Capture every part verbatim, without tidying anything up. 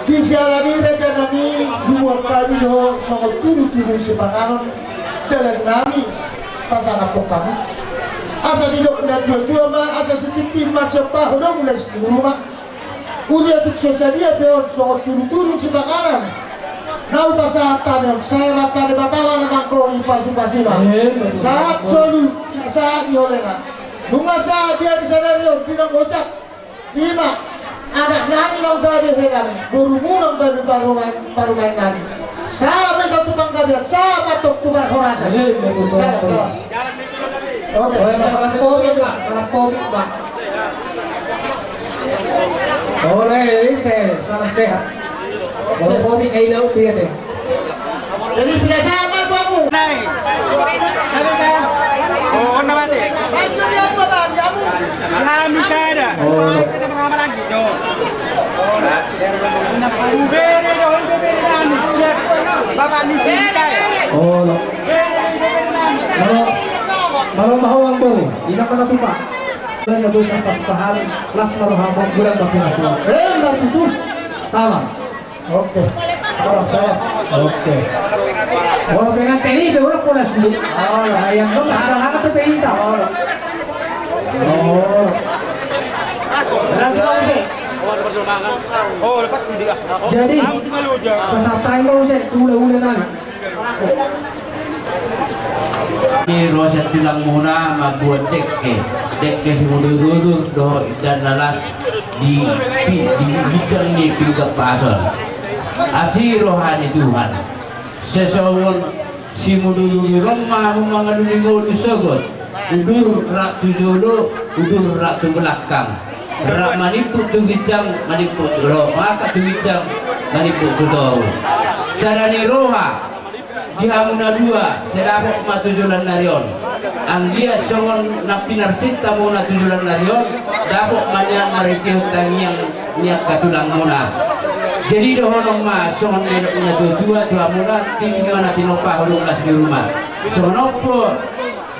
Di siala ni raja nami, dungkon hami do songon tudutudu sipanganon dalan nami pasangaphon hami. Asa didok na tuatua ma, asa sitintin ma siompa, hodong las ni ruma. Ulia tung so sadia pe on songon tudutudu sipanganon na hupasahat hami on, sai ma Debata ma na manggohi pasupasuna. Sahat solu, sahat di holena. Nunga sahat di ari sadari on, di na mojak. Ima, anak nami naung gabe heran, borumu naung gabe parumaen, parumaen nami. Sahat ma hita tu panggabean, sahat ma antong tu parhorasan. Iya, iya, betul, betul. Oke. Oh, ya, salam covid, Pak. Salam covid, Pak. Oleh, oke, salam sehat. Kalau covid, eh, jauh, iya, deh. Jadi, pinasahat ma tu hamu. Nai. Ada kan? Oh, on na mate. Baik, jadi apa, Bang? Kamu? Kami sada. Oh. Kita berapa lagi? Yo. Ubere do, ubere nanu. Bapak ni sini kai. Oh, lo. Ubere do, ubere nanu. Malo, malo mahawang, Bang. Ina kena sumpah. Dan lebih dapat paham. Las maruham, Bang. Kurang tapi aku. Eh, enggak gitu. Salam. Oke. Salam, salam. Oke. Kalau pengantin ini udah pola sendiri. Oh, ya. Yang lo masalah apa tuh, Inta? Oh. Oh. Nanti mau sih. Oh, lepas dia. Jadi, peserta yang mau sih, udah, udah nana. Ni ro sian tulangmuna mambuat dengke, dengke simudurudur dohot indahan na las di, di, di ginjang ni pinggan pason. Asi roha ni Tuhan. Sesongon simudurudur on ma hamu mangalului ngolu sogot. Udur rap tu jolo, udur rap tu belakang. Rap manimpuk tu ginjang, manimpuk tu ro, maka tu ginjang, manimpuk tu toru. Sada ni roha. Di hamu na dua, sai dapot ma tu joloan ni ari on. Anggiat songon na pinarsinta muna tu joloan ni ari on, dapot ma nian marhitehon tangiang ni angka tulangmuna. Jadi dohonon ma songon na nidok ni na tuatua tu hamuna, tintin ma na tinopa, hodong las ni ruma. Songon on pe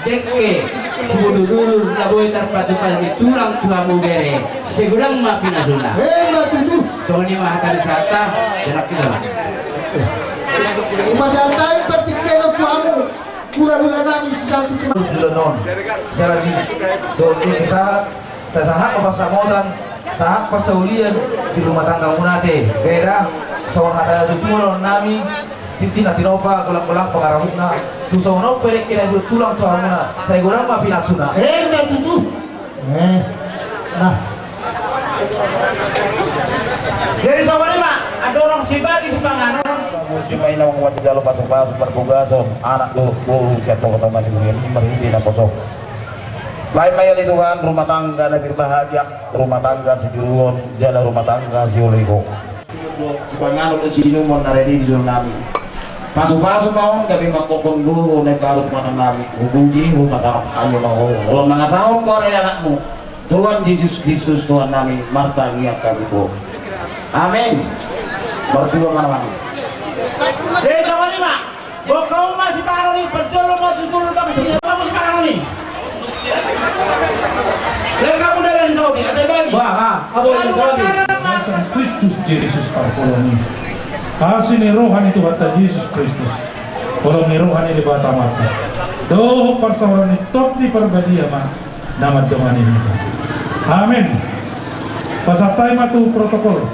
dengke simudurudur na boi tarpatupa ni tulang tu hamu bere, sai godang ma pinasuna. Emma tutu. Songon i ma hata ni sahata, jalang kita ma. Upasahat hami partingkian on tu hamu hulahula nami sian tingki ma. Joloan on. Jalang i. Dohot i sahat. Sai sahat ma pansamotan, sahat parsaulian di rumah tanggamuna ate. Beda, songon hata na tutu dohonon nami, tintin na tinopa, golanggolang pangarahutna. Tu songon on pe dengke na dua tulang tu hamuna, sai godang ma pinasuna. Emma tutu. Eh. Nah. Jadi songon i ma, andorang sibagi sipanganon. Jumai na manguat jalo pasupasu parbagason, anak dohot boru, sian tongtong na di huria ni marhite na poso. Baen ma i ale Tuhan, rumah tangga na berbahagia, rumah tangga sitiruon, jala rumah tangga sioloiho. Sipanganon dohot siinumon na rade di jolo nami. Pasupasu ma on, gabe mangkophon do na imbaru tu mata nami. Hupuji, hupasahat hami ma ho. Olo mangasahon ho ale anakmu. Tuhan Jesus Kristus, Tuhan nami, martangiang hami ho. Amin. Martua ma nami. Desa Walima. Bongkau ma sipanganon i, parjolo ma tu jolo, bang, sipanganon i. Lengkap udah dari Saudi, ada bagi. Wah, ah, apa yang Saudi? Kristus Jesus parpoloni. Asi ni roha ni Tuhanta Jesus Kristus. Holong ni roha ni Debata Amanta. Dohot parsaoran ni Tondi Parbadia ma. Na mandongani hita. Amin. Pasahat hami ma tu protokol.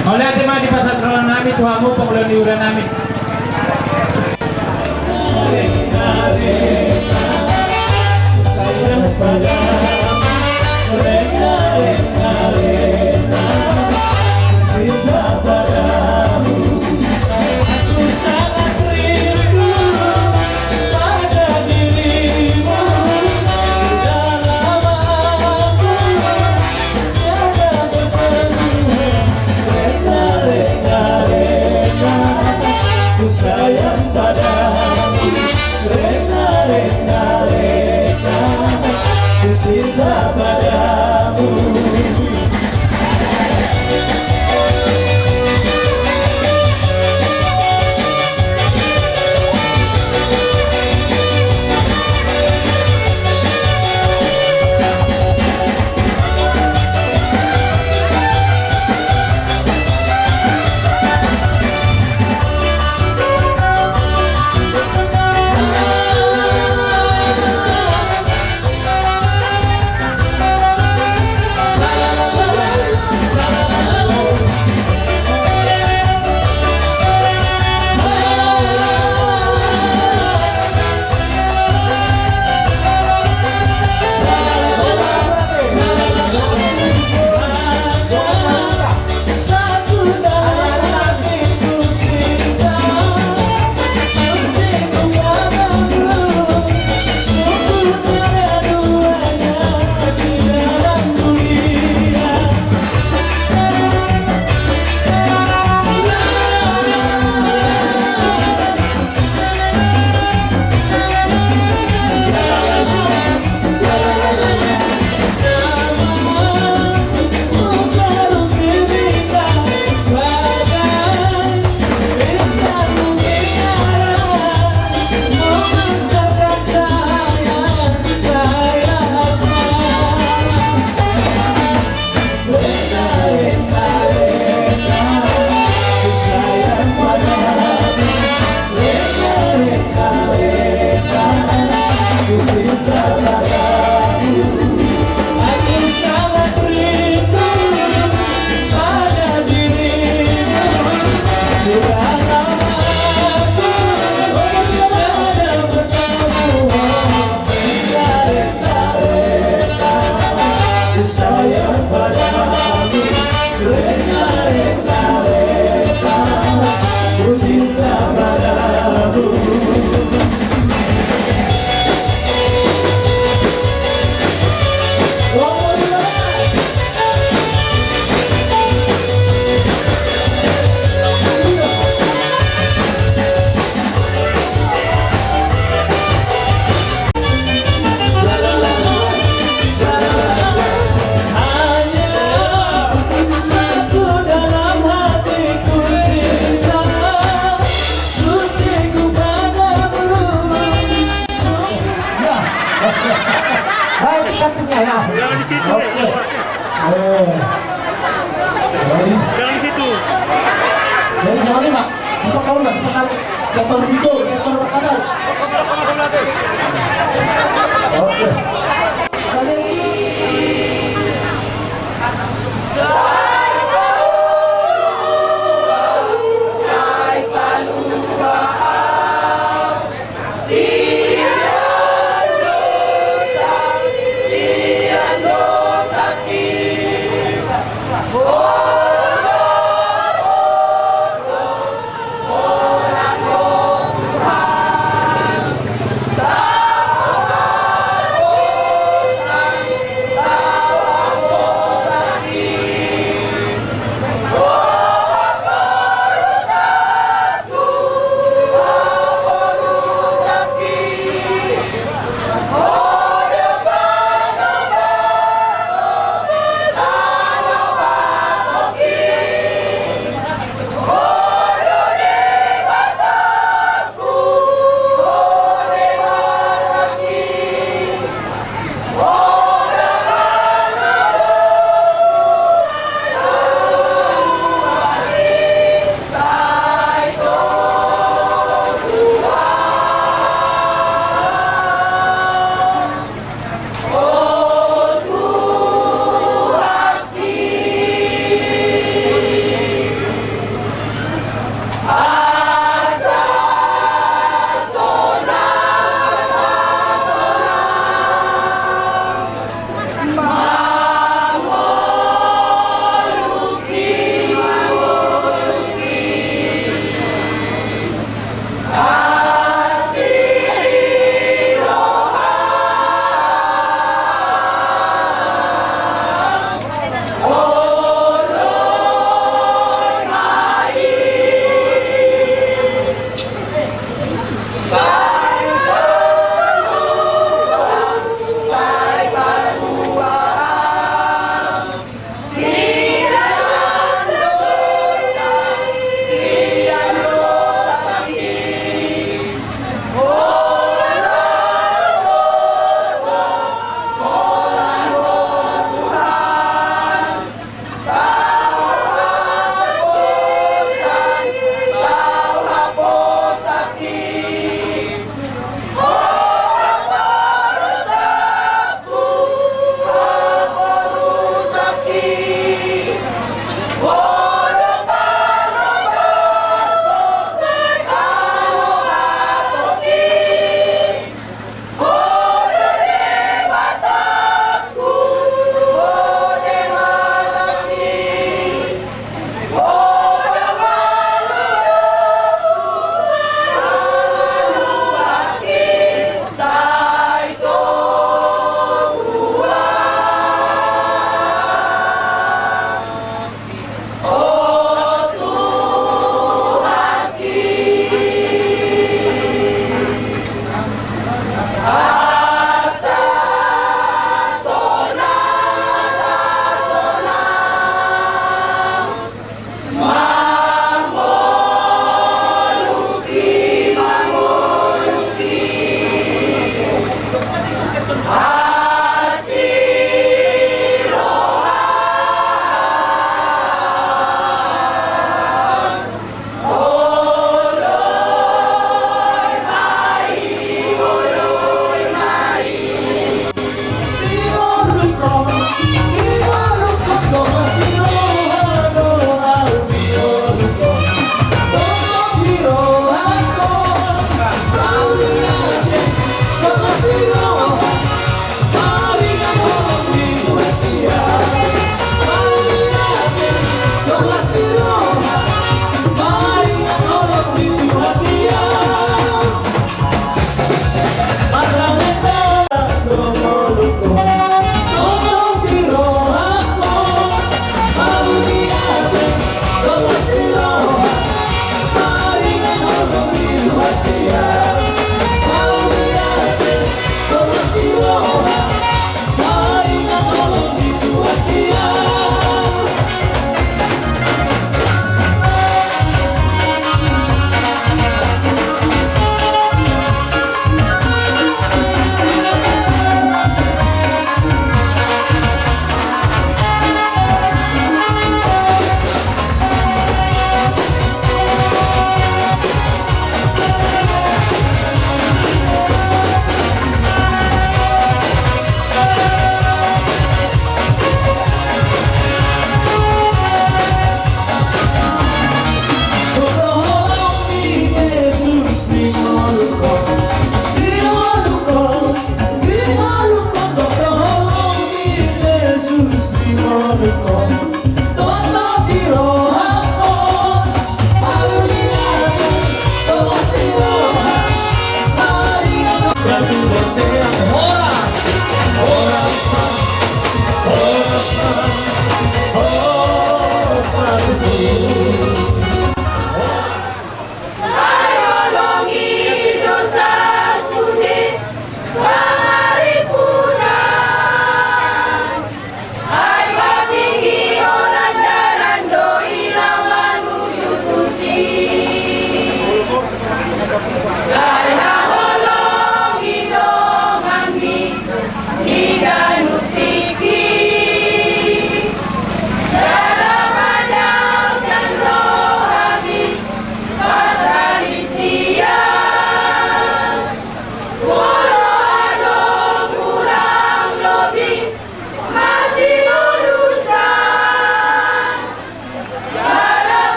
Mauliate ma dipasahat roha nami tu hamu pangula ni huria nami. Aku sangat rindu pada dirimu, sudah lama aku tiada bertemu. Rena, rena, rena, rena, ku sayang padamu. Rena, rena, rena, ku cinta. Jadi, jangan di situ. Jadi, jangan lupa, kita kawan, kita kawan, kita kawan itu, kita kawan. Oke. Jadi,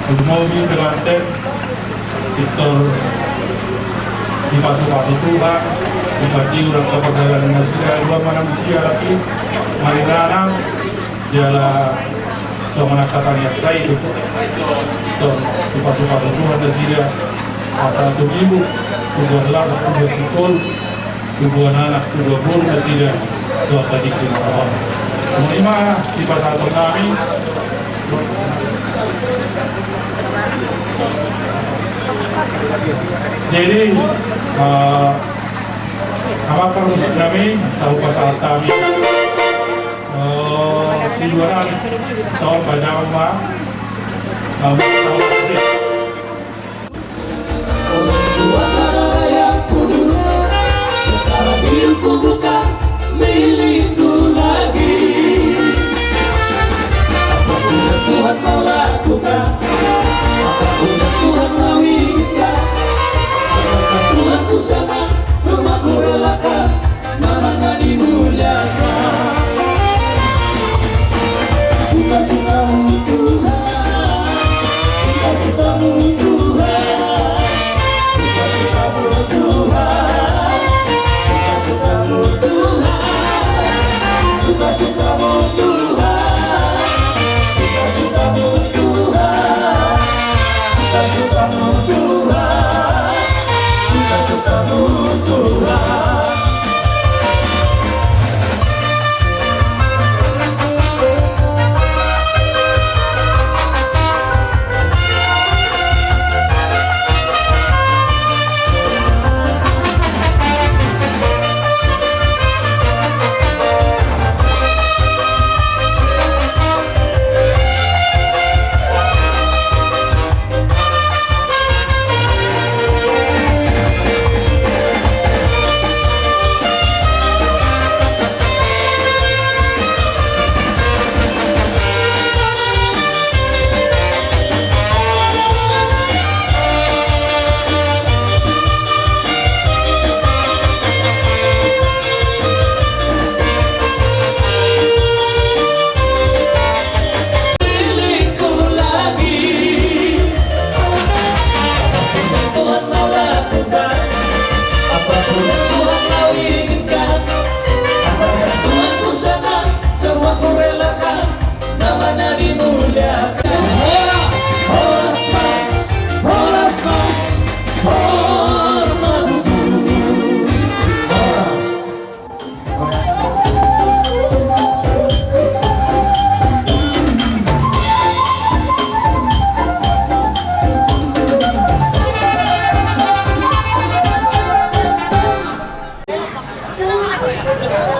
Mobi penganten, pintor dipasupasu Tuhan, dipatiur angka pardalanan nasida, dua manang sia lagi, marinanam, jala songon angka tangiang sai, pintor dipasupasu Tuhan nasida, asa tumibu, tubuan laklak, tubuan singkop, tubuan anak, tubuan boru nasida, tu angka tingki na ro on. Songon i ma sipasahaton nami. Jadi, eh, amang parmusik nami, sai hupasahat hami, eh, silua nami, saur majaman ma, eh, saur majaman.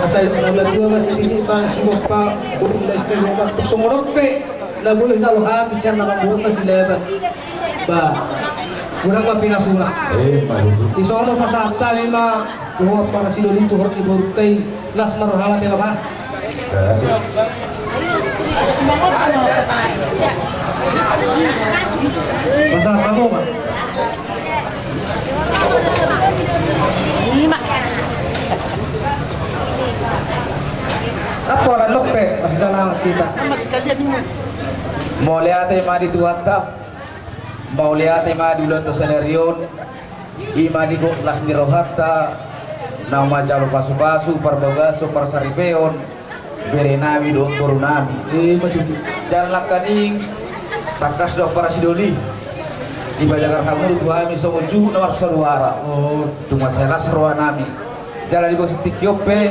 Asa na dua masih tinggi bang si bopa, burung dan istri bopa, songon on pe na boleh salo habis yang nama bopa si lebat. Ba, kurang ma pinasuna. Eh, malu. Di sono pasahat kami ma. Dohot parasidoli tu hot ni borunta i, las ma rohana te, Bapa. Pasahat hamu ma. Apa orang lope, pasahat hita. Mauliate ma di Tuhanta. Mauliate ma di ulaonta sadari on. I ma di gok las ni rohanta, na manjalo pasupasu, parbagason, parsaripeon, bere nami dohot boru nami. Jala nangkaning, tangkas do parasidoli. Dipajagar hamu do tu hami songon juhut na marsaruara. Tung mansai las roha nami. Jala di bagasan tingki on pe,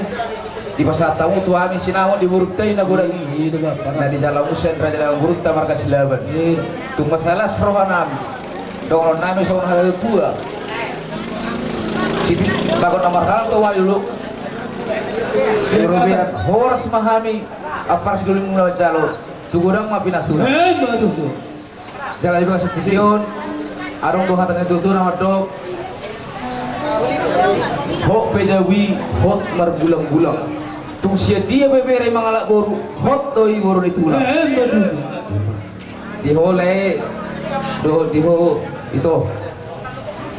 dipasahat hamu tu hami sinamot di borunta i na godang i. Na dijalo muse raja na borunta marga Silaban. Tung mansai las roha nami. Dohonon nami songon hata tua. Siti, bagot na marhalto wali lu. Robean horas ma hami, ampar sidolimu na manjalo. Tu godang ma pinasuna. Jala di bagasan tingki on, adong do hata ni tuatua na mandok. Hot pe jabu i, hot margulanggulang. Tung sian dia pe bere mangalap boru, hot do i boru ni tulang. Di ho lae, dohot di ho ito.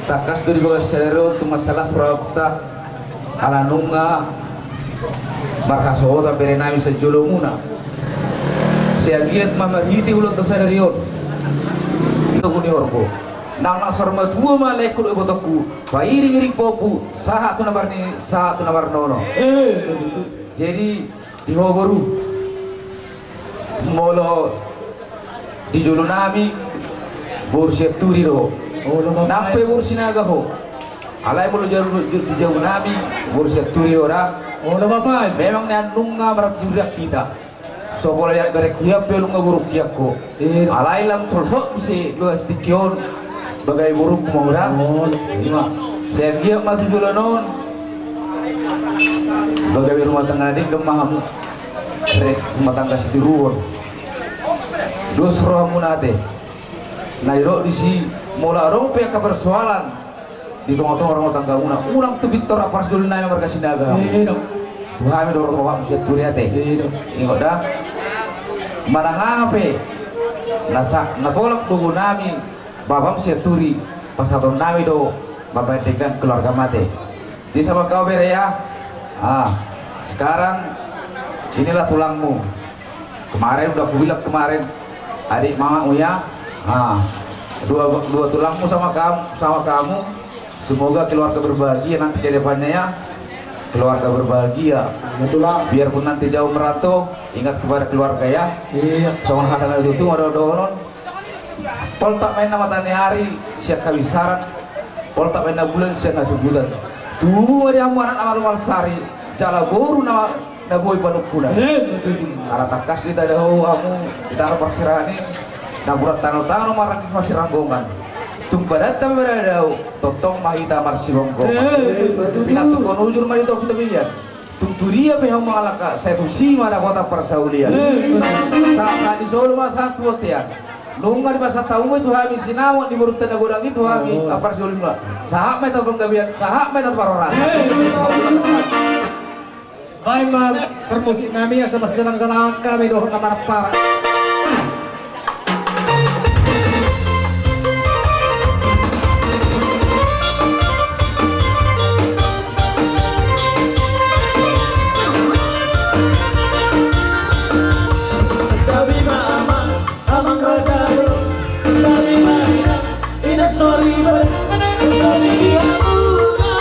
Tangkas do di bagasan sadari on tung mansai las rohanta, ala nunga marhasohotan bere nami sian jolomuna. Sai anggiat ma marhite ulaonta sadari on. Togu ni horbo. Nang na saur matua ma laengku dohot ibotongku, pairing-iring pahompu, sahat tu na marnini, sahat tu na marnono. Jadi, di ho boru, molo di jolo nami, boru Sianturi do ho. Nang pe boru Sinaga ho. Alai molo di jolo, di jolo nami, boru Sianturi do ho da. Memang nian nunga maratuturan hita. So pola iberengku hian pe nunga borungku hian ho. Alai lam tolhot muse loas tingki on. Bagai borungku ma ho da. Sai anggiat ma tu joloan on. Bagai rumah tangga na denggan ma hamu. Rek rumah tangga sitiruon. Dos rohamuna ate. Na didok disi, molo adong pe angka persoalan di tonga-tonga rumah tanggamuna, unang tu pintor, apala sijolo nami marga Sinaga. Tu hami do ro tu bapakmu Sianturi ate. Ingot da. Manang aha pe na sa, na tolap gogo nami bapakmu Sianturi, pasahaton nami do mambahen denggan keluargamu ate. Di sama kau bere ya. Ah, sekarang inilah tulangmu. Kemarin udah kubilang kemarin, adik mamamu ya. Ah, dua, dua tulangmu sama kamu, sama kamu. Semoga keluarga berbahagia nanti ke depannya ya. Keluarga berbahagia. Biarpun nanti jauh merantau, ingat kepada keluarga ya. Songon hata na tutu ma dohonon. Poltak ma inna mata ni ari sian habisaran, poltak ma inna bulan sian hasundutan. Tubu ma di hamu anak na malu marsari, jala boru na, na boi panungkunan. Ala tangkas do ita dao hamu di tano parserahan i, napuran tano-tano maranggi marsiranggongan. Tung badanta pe badadao, tongtong ma hita marsironggongan. Pinantukkon ujur ma di topi tapian. Tung tu dia pe hamu mangalangka, sai tusi ma dapotan parsaulian. Sahat di solu ma sahat tu bontean. Nunga dipasahat hamu ma i tu hami sinamot ni borunta na godang i tu hami, apala sijolo nami. Sahat ma hita tu panggabean, sahat ma hita tu parhorasan. Baen ma parmusik nami asa marsisalang-salangan hami dohot na marampara. Gabe ma amang, amang raja do. Gabe ma inang, inang soriban. Gabe di hamuna.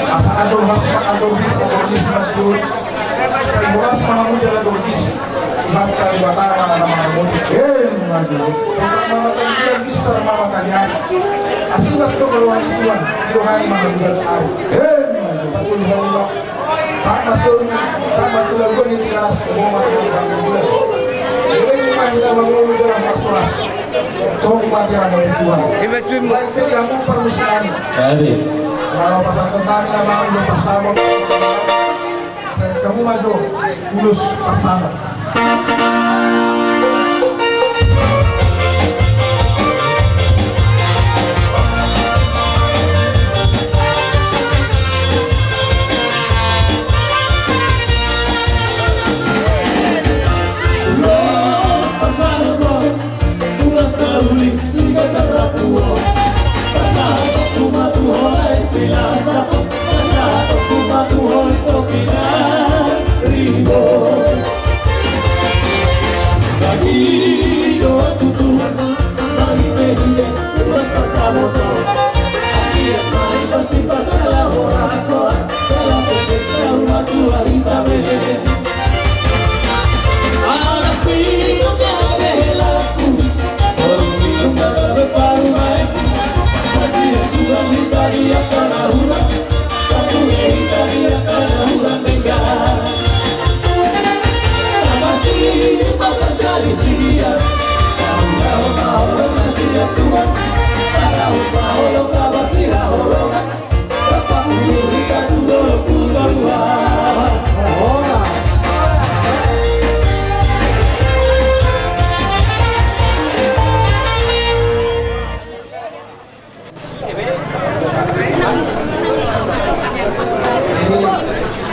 Asa andor hasi, andor his, andor his, andor his. Sai horas ma hamu jala andor his. Mata di batara na mangaramoti. Eh, maju. Mata di bisa mata di. Asi mata kalau Tuhan. Tuhan mah juga tahu. Eh, maju. Betul, betul. Sama sun, sama tulang gue di Tigaras, mau makan bulan. Ini mah kita bangun jalan mas-mas. Tong mati rame di Tuhan. Ibe tuin mo. Baik, jadi kamu perlu sekali. Jadi. Kalau pasang tentang kita mau bersama. Kamu maju, tulus pasang.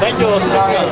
Mantap, Pak.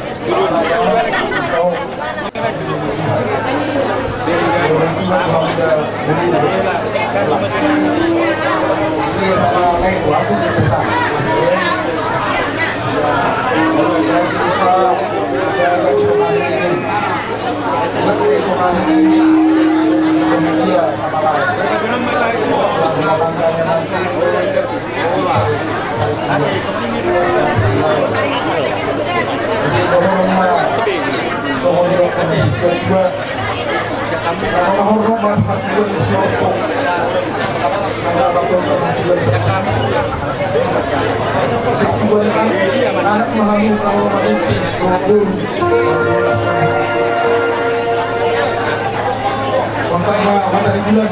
Matahari bulan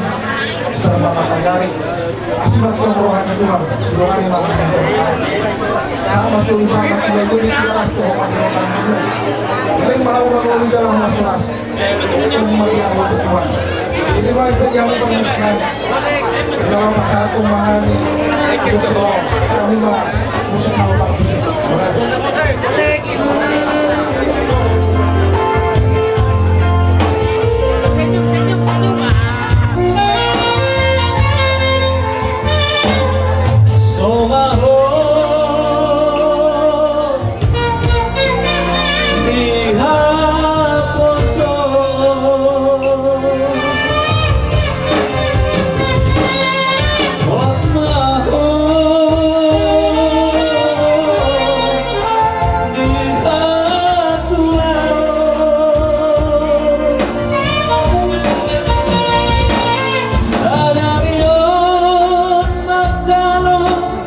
serta matahari. Asi ma roha ni Tuhan, roha ni Tuhan. Sama solusi sama kita jadi kita harus roha ni Tuhan. Sering mau roha ni Tuhan mas ras. Cuma dia mau Tuhan. Ini mah itu yang penting sekali. Dalam satu mahal itu semua. Kami mah musik mau bagus.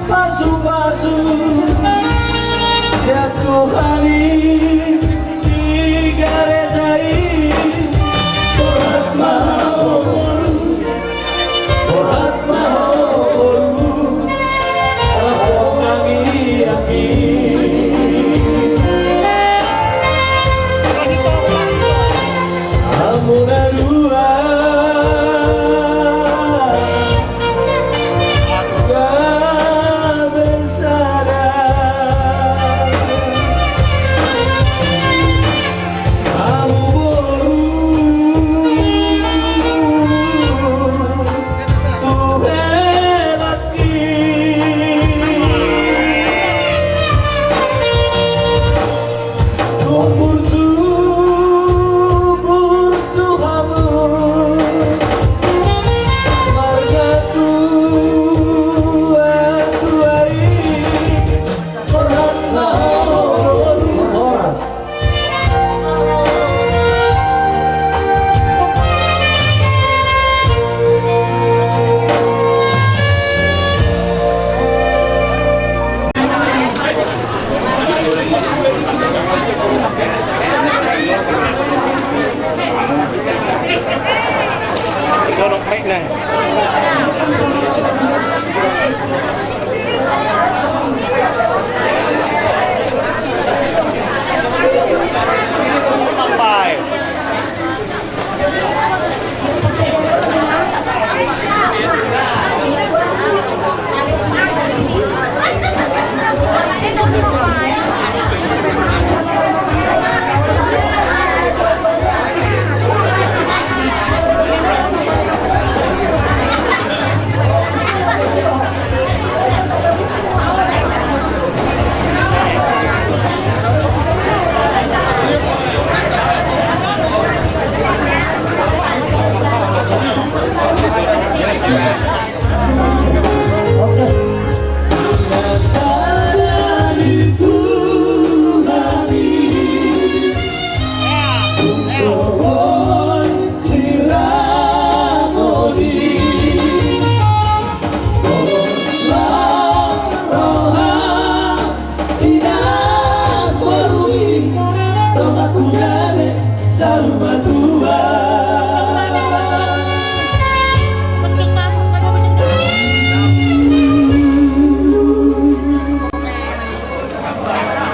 Pasu-pasu sian Tuhan i di gareja i. Borhat ma ho boru, borhat ma ho boru, ala ho mangiaki. Hamu na dua. Tumbur-tumbur tu hamu marga tua-tua i. Borhat ma ho boru. Horas.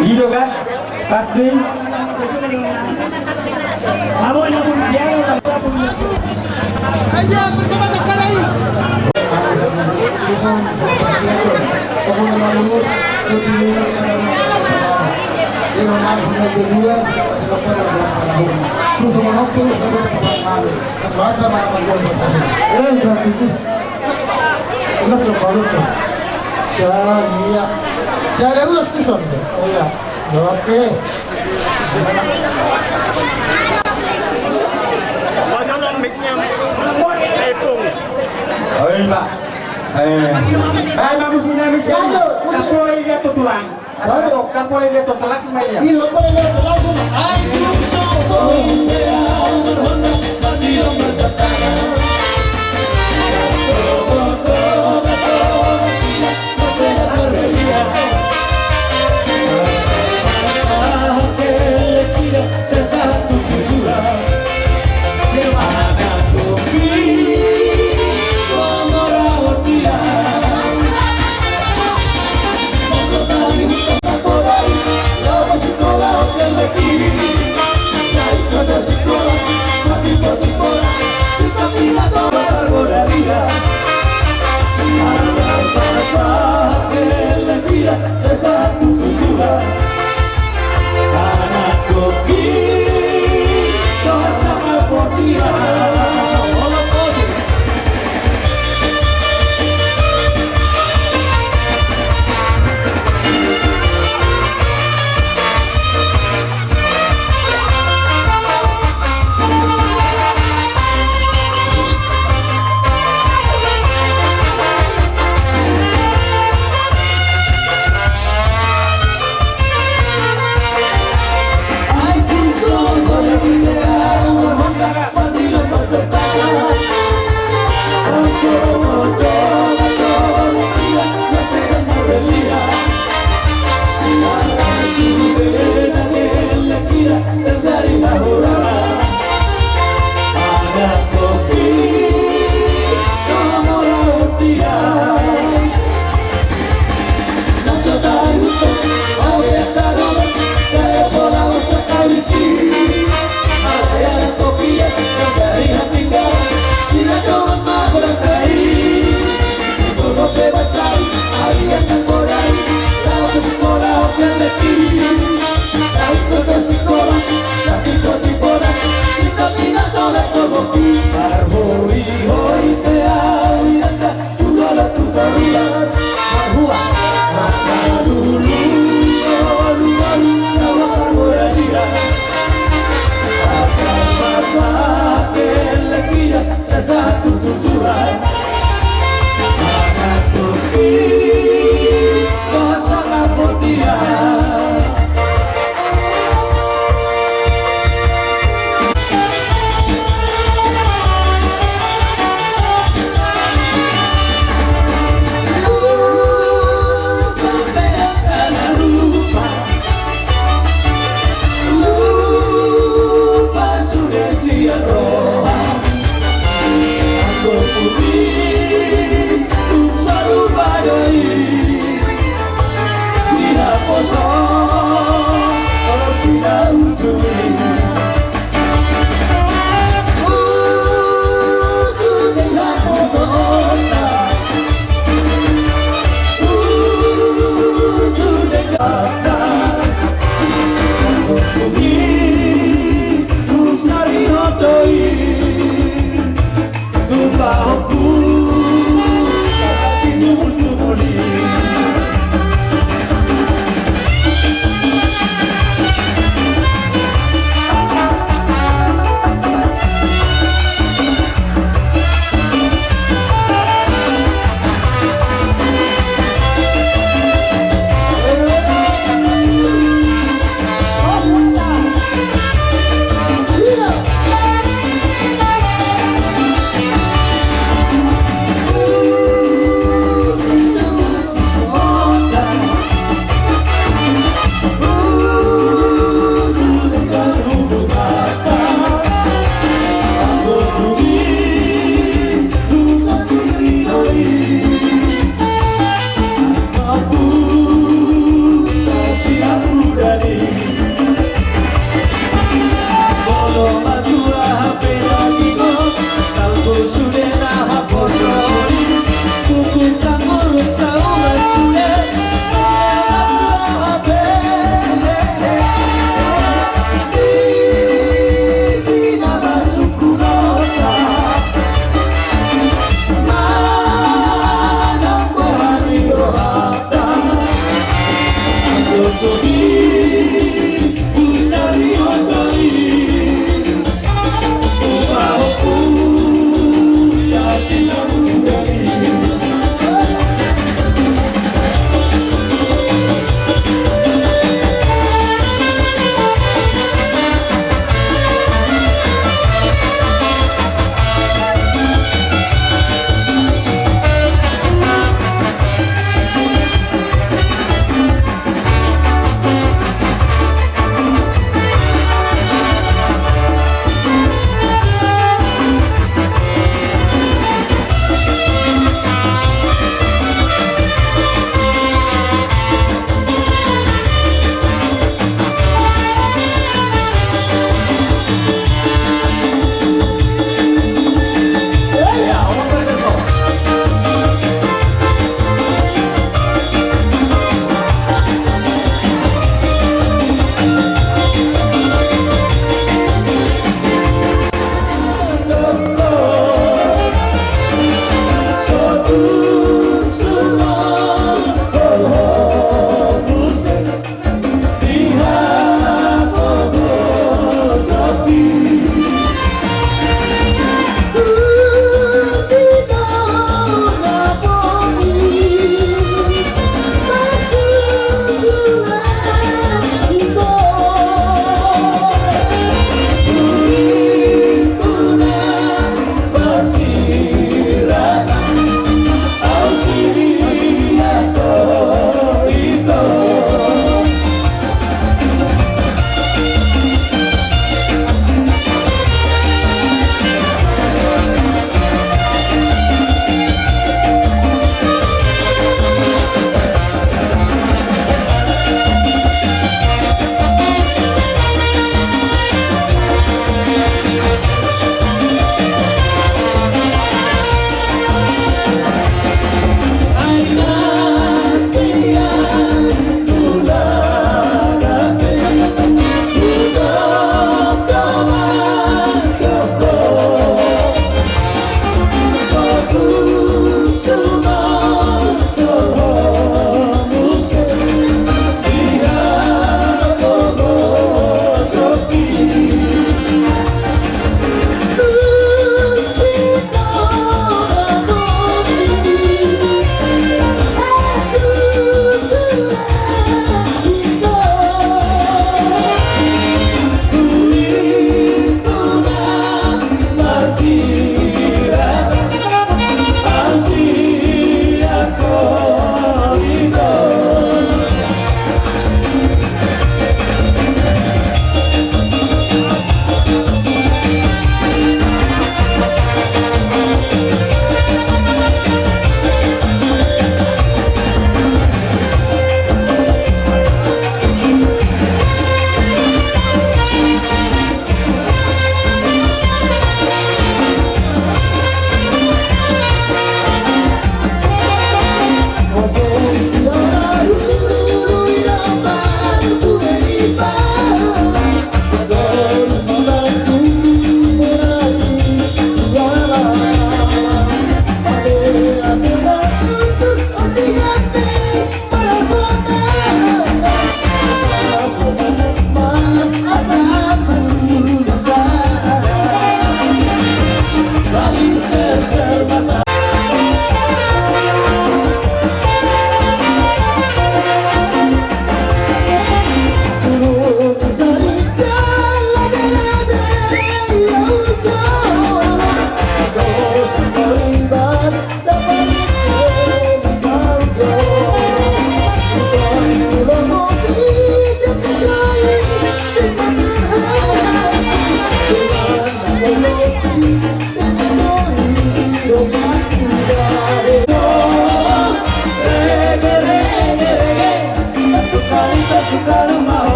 I do kan? Pasti. Kedua, silakan, silakan, silakan. Terus sama nonton, terus sama nonton. Mata, mata, mata, mata. Eh, berarti itu. Udah coba, udah coba. Siap, iya. Siap, ada ulas tuh, Son. Oh, iya. Oke. Tolong mic-nya. Eh, Pung. Oh, iya, Pak. Eh. Eh, Pak, musiknya, mic-nya. Lanjut, musik. Kapolai dia tuh tulang. Asal tuh, kapolai dia tuh tulang, mic-nya. Iya, kapolai dia tuh tulang.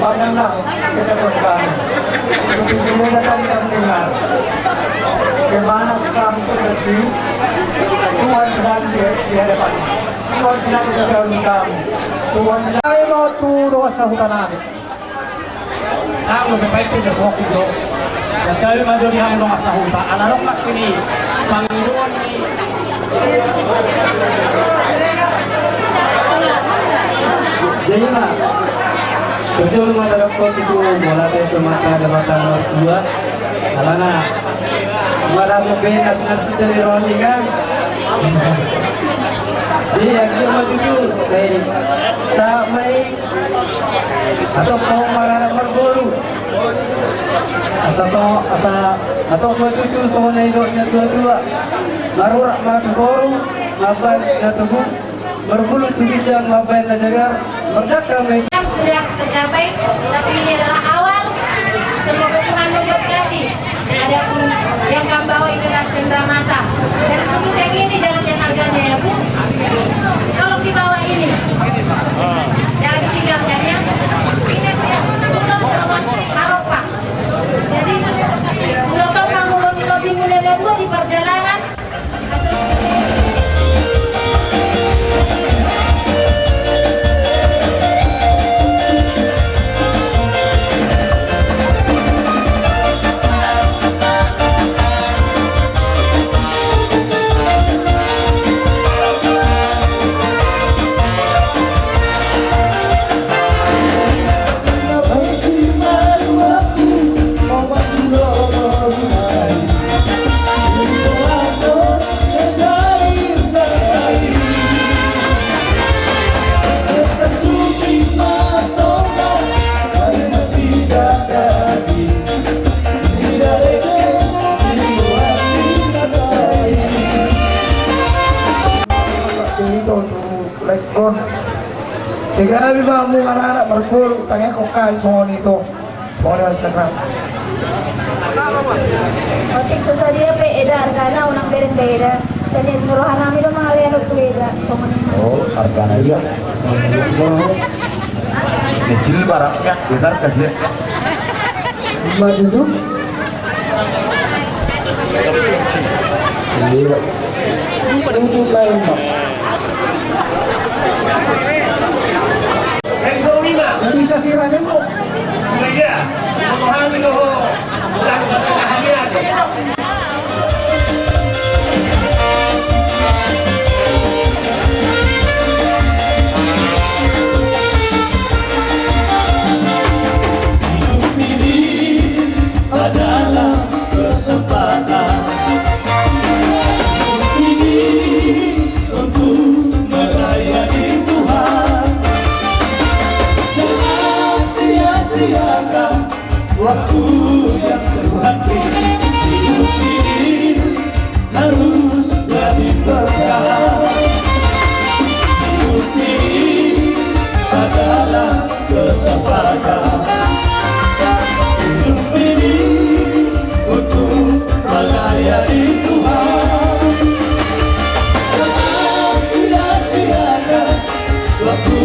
Pandanglah kesatuan kami. Untuk menjaga tali kami dengar. Kemana kami pergi, Tuhan selalu di, di hadapan. Tuhan selalu di dalam kami. Tuhan selalu. Ayo mau tu doa sahutan kami. Nang dope paik pe sesuatu jo. Jadi ma jo di hamu dongan sahuta. Ala dong nak ini pangiluan ni. Jadi ma, betul ma tadok kau tu bola teh tu mata ada mata dua. Alana, mata mau benak nak dari Roni kan. Jadi yang dia mau jujur, baik. Tak baik. Atau kau marana marboru. Asa to, asa, atau kau tutu songon na nidok ni na tua-tua. Marurat ma tu boru, mambaen na togu, marbulu tu ginjang mambaen na jagar, mardangka ma i. Yang sudah tercapai, tapi ini adalah awal. Semoga Tuhan memberkati. Adapun yang kau bawa itu kan cenderamata. Dan khusus yang ini jangan lihat harganya ya, Bu. Tolong dibawa ini. Jangan ditinggalkan ya. Ini punya Ulos Awan Aropa. Jadi, Ulos Awan, Ulos itu di mulai dua di perjalanan. Lekkon. Segabi ma muna anak marpul, tangiangkon hami songon i tu. Songon i ma sekarang. Otik so sadia pe eda argana unang bereng da eda. Sadia ni roha nami do mangalean tu eda. Songon i ma. Oh, argana ia. Kecil barangnya, besar kasih. Ima duduk. Iya. Duduk lain, Pak. Jadi sasira dulu. Iya. Pahami dulu. Hidup ini adalah kesempatan. Hidup ini untuk melayani Tuhan. Jangan sia-siakan waktu yang Tuhan beri. Hidup ini harus jadi berkah. Hidup ini adalah kesempatan. Hidup ini untuk melayani Tuhan. Jangan sia-siakan waktu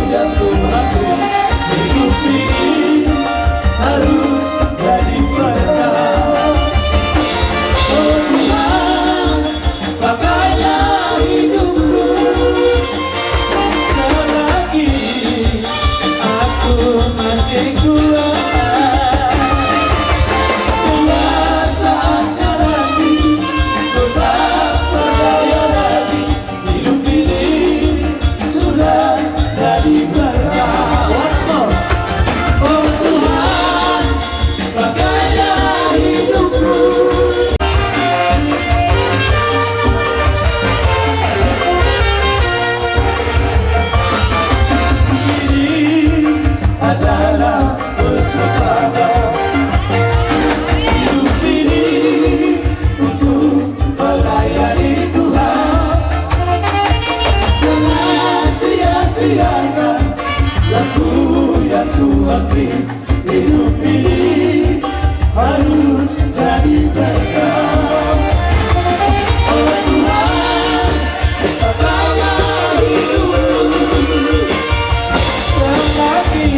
yang Tuhan beri. Hidup ini harus jadi berkah. Oh Tuhan, pakailah hidupku selagi aku masih kuat. Kuat saat nanti, ku tak percaya lagi. Hidup ini sudah jadi berkah. Once more. Oh Tuhan, pakailah hidupku. Ini adalah kesempatan. Hidup ini untuk melayani Tuhan. Jangan sia-siakan waktu yang Tuhan beri. Hidup ini harus jadi berkah. Oh Tuhan, pakailah hidupku selagi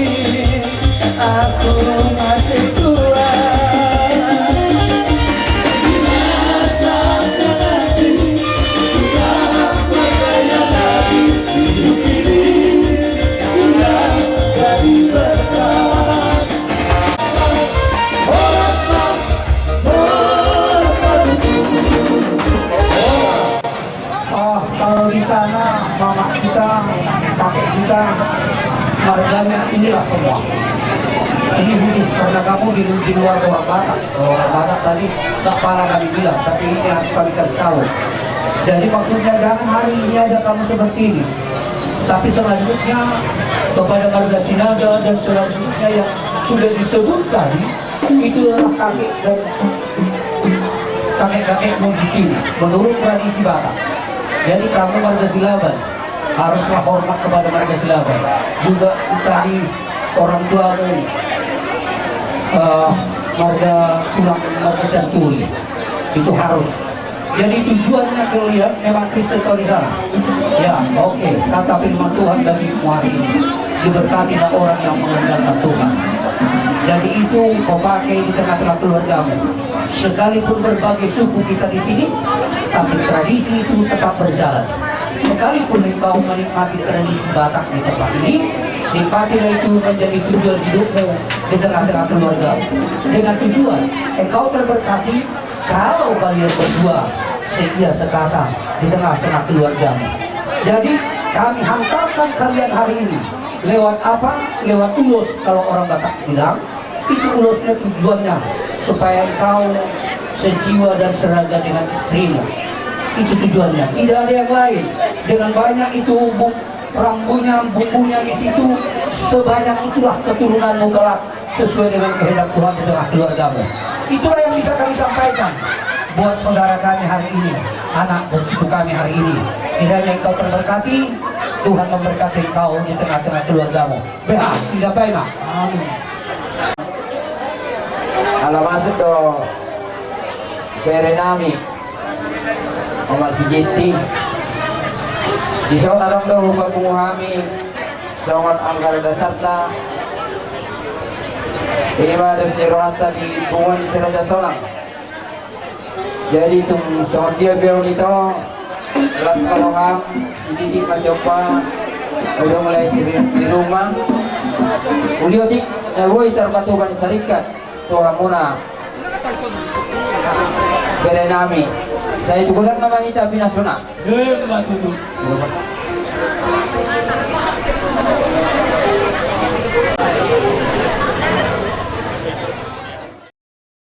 Pakai kita marganya inilah semua. Ini khusus karena kamu di, di luar orang Batak. Kalau orang Batak tadi nggak pala kami bilang, tapi ini harus kami kasih tahu. Jadi maksudnya jangan hari ini aja kamu seperti ini. Tapi selanjutnya kepada marga Sinaga dan selanjutnya yang sudah disebut tadi, itu adalah kakek dan kakek-kakekmu di sini, menurut tradisi Batak. Jadi kamu marga Silaban haruslah hormat kepada marga Silaban. Juga tadi orang tuamu, eh, marga tulang, marga Sianturi, itu harus. Jadi tujuannya kalian memang Kristen kau di sana. Ya, oke. Kata firman Tuhan bagi hari ini. Diberkatilah orang yang mengandalkan Tuhan. Jadi itu kau pakai di tengah-tengah keluargamu. Sekalipun berbagai suku kita di sini, tapi tradisi itu tetap berjalan. Sekalipun engkau menikmati tradisi Batak di tempat ini, nikmatilah itu menjadi tujuan hidupmu di tengah-tengah keluargamu. Dengan tujuan engkau terberkati, kalau kalian berdua seia sekata di tengah-tengah keluargamu. Jadi kami hantarkan kalian hari ini lewat apa? Lewat ulos kalau orang Batak bilang. Itu ulosnya tujuannya supaya engkau sejiwa dan seraga dengan istrimu. Itu tujuannya, tidak ada yang lain. Dengan banyak itu bu- rambunya, bumbunya di situ, sebanyak itulah keturunanmu kelak sesuai dengan kehendak Tuhan di tengah keluargamu. Itulah yang bisa kami sampaikan buat saudara kami hari ini, anak dan cucu kami hari ini. Kiranya engkau terberkati, Tuhan memberkati engkau di tengah-tengah keluargamu. Beha, tidak baik, Mak. Amin. Ala masuk do bere nami, Omak si Gitti. Di son adong do hupapungu hami songon anggaran dasarta. Ima dos ni rohanta di punguan ni si Raja Sonang. Jadi tung songon dia be on, ito las ma roham, sididik ma siompa, adong lae si ri- di rumah. Uli otik na boi tarpatupa ni sarikat tu hamuna bere nami. Sai tu godang nama hita pinasuna. Emma tutu.